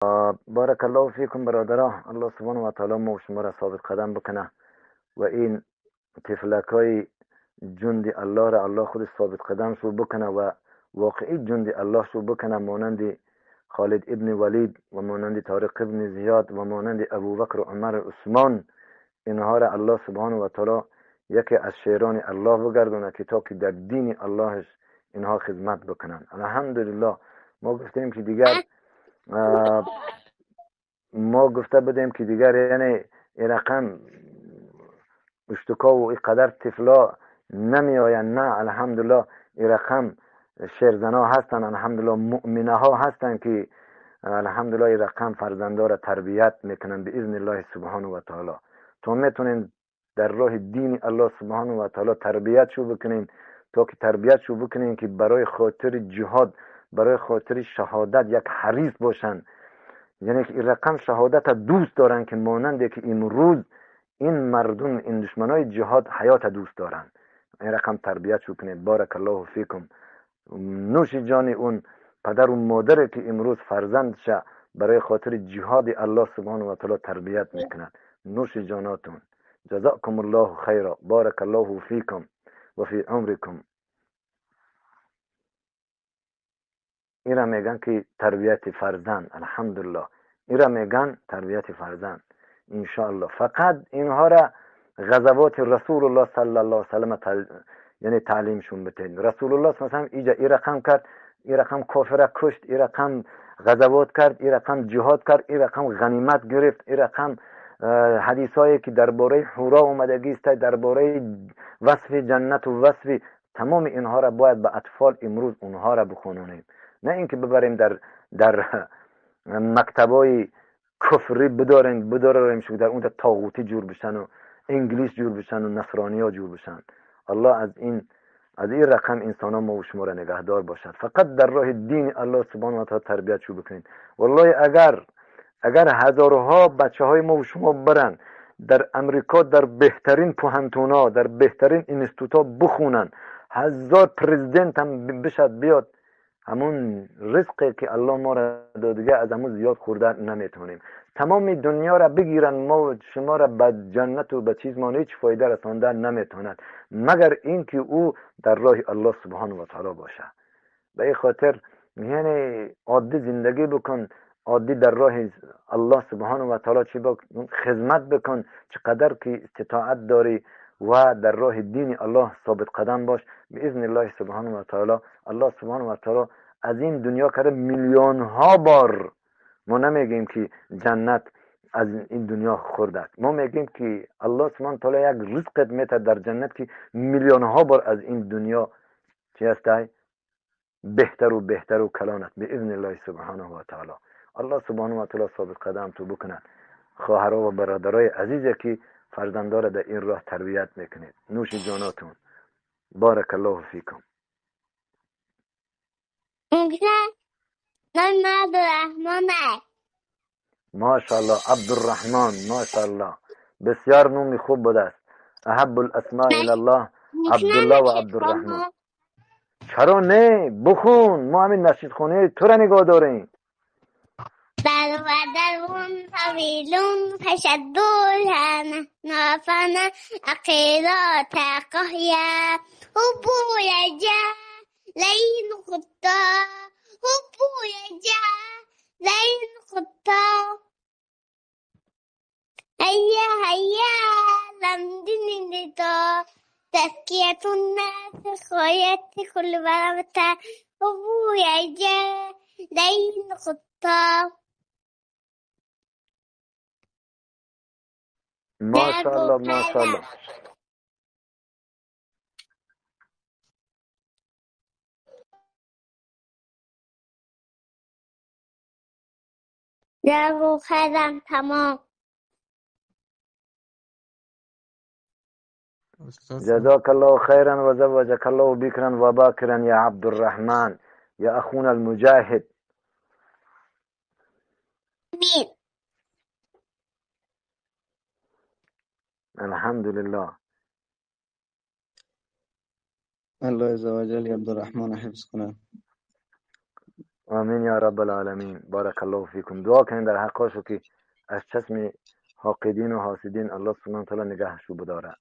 بارک الله فیکم برادرها. الله سبحانه و تعالی ما و شما را ثابت قدم بکنه و این طفلکای جند الله را الله خودش ثابت قدم شو بکنه و واقعی جند الله شو بکنه، مانند خالد ابن ولید و مانند طارق ابن زیاد و مانند ابوبکر و عمر و عثمان. اینها را الله سبحانه و تعالی یکی از شیران الله بگردونه که تا که در دین اللهش اینها خدمت بکنن. الحمدلله ما گفتیم که دیگر ما گفته بودیم که دیگر یعنی این رقم اشتکا و اینقدر طفلا نمی آیند. نه، الحمدلله این رقم شیرزنا هستن، الحمدلله مؤمنه ها هستن که الحمدلله این رقم فرزنده را تربیت میکنن به اذن الله سبحانه و تعالی. تو میتونین در راه دین الله سبحانه و تعالی تربیت شو بکنین، تا که تربیت شو بکنین که برای خاطر جهاد، برای خاطر شهادت یک حریص باشن، یعنی که این رقم شهادت دوست دارن که مانند که امروز این مردم، این دشمنای جهاد حیات دوست دارن. این رقم تربیت شو کنید. بارک الله فیکم. نوش جان اون پدر و مادر که امروز فرزندش برای خاطر جهاد الله سبحانه و تعالی تربیت میکنن. نوش جاناتون. جزاکم الله خیرا. بارک الله فیکم و فی عمرکم. ایرا میگن که تربیت فرزند. الحمدلله ایرا میگن تربیت فرزند. انشاءالله فقط اینها را غزوات رسول الله صلی الله علیه و سلم یعنی تعلیمشون بتین. رسول الله صلی الله علیه و سلم ایجا ای رقم کرد، ای رقم کافر کشت، ای رقم غزوات کرد، ای رقم جهاد کرد، ای رقم غنیمت گرفت، ای رقم حدیثایی که درباره حورا اومدگی است، درباره وصف جنت و وصف تمام اینها را باید به اطفال امروز اونها را بخونونیم، نه اینکه ببریم در مکتبای کفری بداریم که در اونجا طاغوتی جور بشن و انگلیس جور بشن و نصرانی ها جور بشن. الله از این رقم انسان ها ما و شما را نگهدار باشد. فقط در راه دین الله سبحانه و تعالی تربیت شو بکنید. والله اگر هزارها بچه های ما و شما برن در امریکا در بهترین پوهنتونا، در بهترین اینستیتوتا بخونن، هزار پرزیدنت هم بشد بیاد، همون رزقی که الله ما را داده از همون زیاد خوردن نمیتونیم. تمام دنیا را بگیرن ما و شما را به جنت و به چیز ما هیچ فایده رساندن نمیتوند، مگر اینکه او در راه الله سبحانه و تعالی باشه. به این خاطر یعنی عادی زندگی بکن، عادی در راه الله سبحانه و تعالی چی بکن، خدمت بکن چقدر که استطاعت داری و در راه دین الله ثابت قدم باش. باذن الله سبحانه و تعالی الله سبحانه و تعالی از این دنیا کرده میلیون ها بار. ما نمیگیم که جنت از این دنیا خورده است، ما میگیم که الله سبحانه و تعالی یک رزقت میده در جنت که میلیون ها بار از این دنیا چی است بهتر و بهتر و کلان است باذن الله سبحانه و تعالی. الله سبحانه و تعالی ثابت قدم تو بکنه. خواهرها و برادرای عزیزی که فرزندان در این راه تربیت میکنید، نوش جاناتون. بارک الله فیکم. نام عبدالرحمن. ماشاءالله عبدالرحمن، ماشاءالله بسیار نومی خوب بوده است. احب الاسماء الی الله عبدالله و عبدالرحمن. چرا نه بخون، ما همین نشید خونه تو را نگاه داریم. درون طویل فشدوها نافنا عقيدة قهيا هبو يجا لين خطا هبو يجا لين خطا هيا هيا لم دنيتا تزكية الناس خيات كل برمتا هبو يجا لين خطا. ماشاءالله ماشاءالله. جواب خدم تمام. جزاك الله خيرا وزوجك الله بكرا وباكرا يا عبد الرحمن يا أخونا المجاهد. آمين. الحمد لله. الله عز وجل عبدالرحمن حفظ کنه. آمین یا رب العالمین. بارک الله فیکم. دعا کنین در حقاشو که از چشم حاقدین و حاسدین الله سبحانه و تعالی نگهشو بداره.